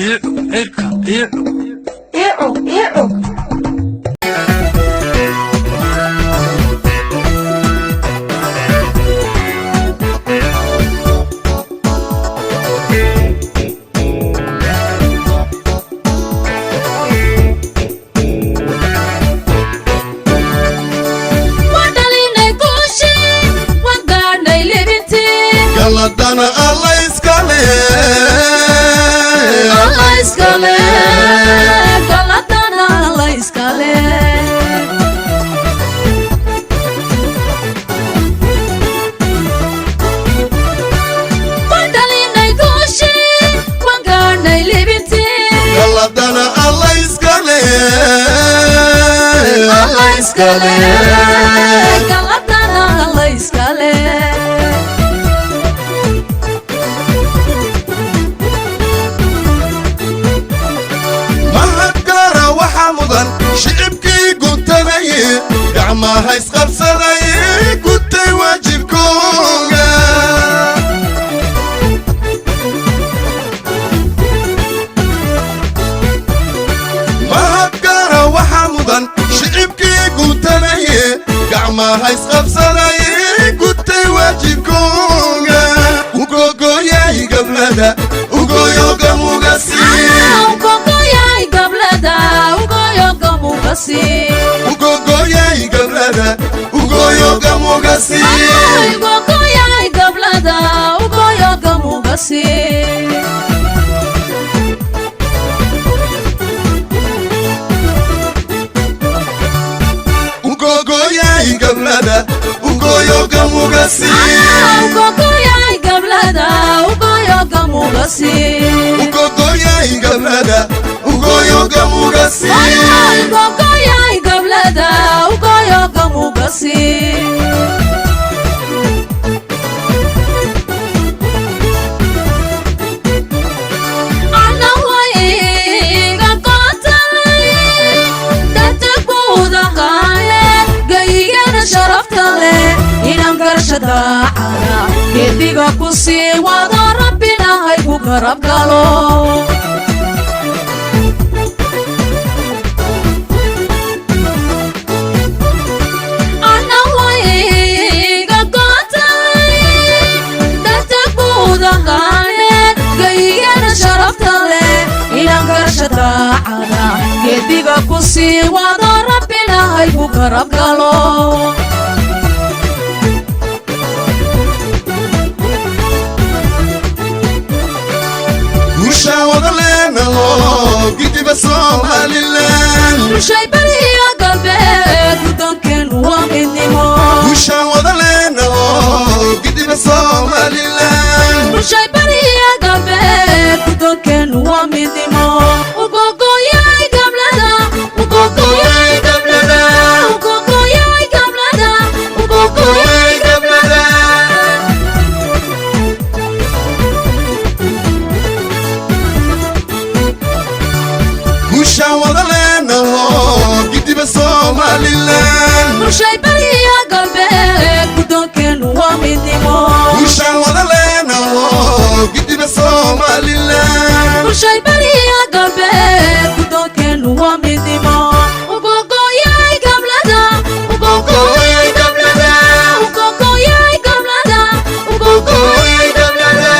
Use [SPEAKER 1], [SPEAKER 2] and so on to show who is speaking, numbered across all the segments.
[SPEAKER 1] Iicug cirka, iicug.
[SPEAKER 2] Iicug, iicug.
[SPEAKER 3] Galadana Alla iskale. Galadana Alla iskale. Alla iskale.
[SPEAKER 4] Galadana Alla iskale.
[SPEAKER 3] Mahad gaara waxaa mudan shicibkii guntanaye, gacmaha isqabsanaye, gutay waajibkooga. Mahad gaara waxaa mudan shicibkii guntanaye, gacmaha isqabsanaye, gutay waajibkooga. Ugogoyay gablada, ugoyogamugasi.
[SPEAKER 4] Ugogoyay gablada, ugoyogamugasi.
[SPEAKER 3] Ugogoyay gablada, ugoyogamugasi.
[SPEAKER 4] Ugogoyay gablada, ugoyogamugasi.
[SPEAKER 3] Ugogoyay gablada, ugoyogamugasi.
[SPEAKER 4] Ugogoyay gablada, ugoyogamugasi.
[SPEAKER 3] Ugogoyay gablada, ugoyogamugasi.
[SPEAKER 4] Ugogoyay gablada, ugoyogamugasi. Geediga ku sii wado, rabbinahay ku garab galo. Ana wayga gootay danta guudahaaneed, gayana sharafta leh inaan garasha daacada. Geediga ku sii wado, rabbinahay ku garab galo.
[SPEAKER 3] Guushaan wada leenaho, gidiba Somalilan.
[SPEAKER 4] Rushay bariya galbeed, guddoonkeenu waa midnimo.
[SPEAKER 3] Guushaan wada leenaho, gidiba Somalilan.
[SPEAKER 4] Rushay bariya galbeed, guddoonkeenu waa midnimo. Ugogoyay gablada, ugogoyay gablada, ugogoyay gablada, ugogoyay gablada.
[SPEAKER 3] Guushaan wada leenaho, gidiba Somalilan.
[SPEAKER 4] Rushay bariya galbeed, guddoonkeenu waa midnimo.
[SPEAKER 3] Guushaan wada leenaho, gidiba Somalilan.
[SPEAKER 4] Rushay bariya galbeed, guddoonkeenu waa midnimo. Ugogoyay gablada, ugogoyay gablada, ugogoyay gablada, ugogoyay gablada.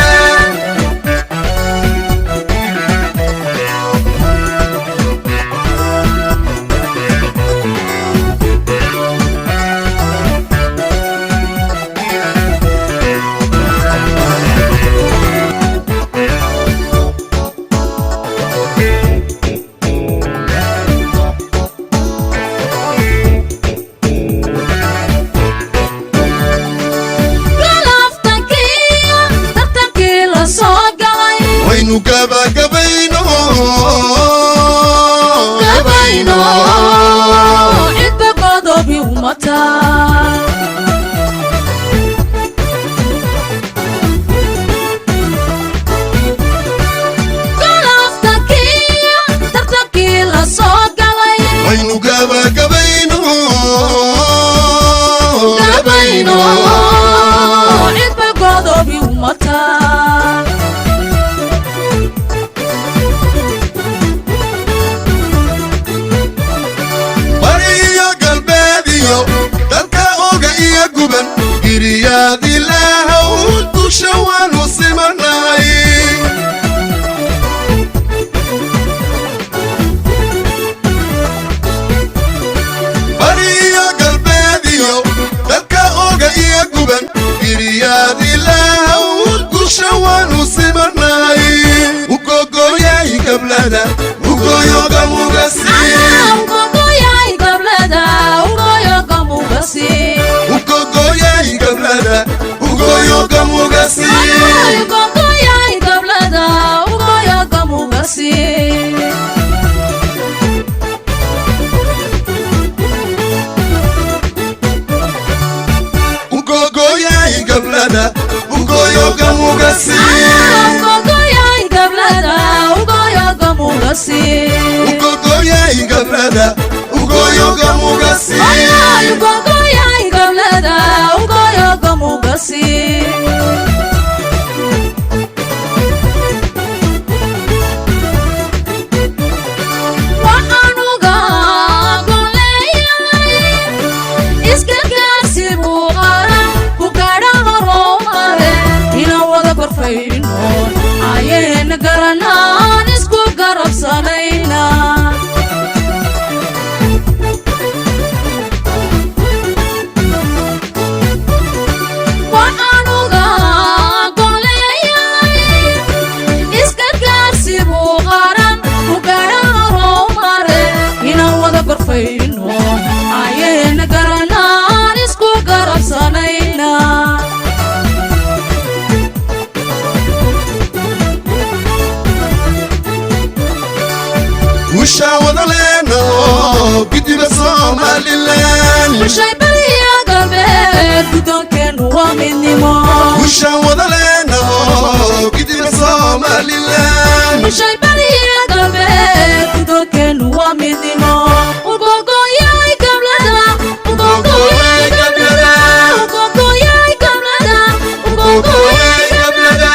[SPEAKER 4] Galaftankii tartankii la soo galay,
[SPEAKER 3] Waynu gabagabayno,
[SPEAKER 4] gabayno, cidba godobi umata. Galaftankii tartankii la soo galay,
[SPEAKER 3] Waynu gabagabayno,
[SPEAKER 4] gabayno, cidba godobi umata.
[SPEAKER 3] Gablada ugoyo gamugasi.
[SPEAKER 4] Ugogoyay gablada ugoyo gamugasi.
[SPEAKER 3] Ugogoyay gablada ugoyo gamugasi.
[SPEAKER 4] Ugogoyay gablada ugoyo gamugasi.
[SPEAKER 3] Ugogoyay gablada ugoyo gamugasi.
[SPEAKER 4] Ugogoyay gablada ugoyo gamugasi.
[SPEAKER 3] Ugogoyay gablada ugoyo gamugasi.
[SPEAKER 4] Ugogoyay gablada ugoyo gamugasi. Waxaan uga goleeyay isgargaarsi buu qaran ku gaadha horumare inaan wada korfayno ayayna garanaan isku garabsanayna. Waxaan uga goleeyay isgargaarsi buu qaran ku gaadha horumare inaan wada korfayno ayayna garanaan isku garabsanayna.
[SPEAKER 3] Usha wada leenaho gidiba Somaliland.
[SPEAKER 4] Bulshay bariya galbeed guddoonkeenu waa midnimo.
[SPEAKER 3] Usha wada leenaho gidiba Somaliland.
[SPEAKER 4] Bulshay bariya galbeed guddoonkeenu waa midnimo. Ugogoyay gablada ugogoyay gablada ugogoyay gablada ugogoyay gablada.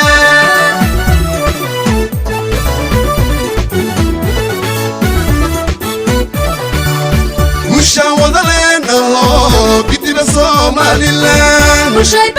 [SPEAKER 3] Usha wada leenaho gidiba Somaliland.
[SPEAKER 4] Bulshay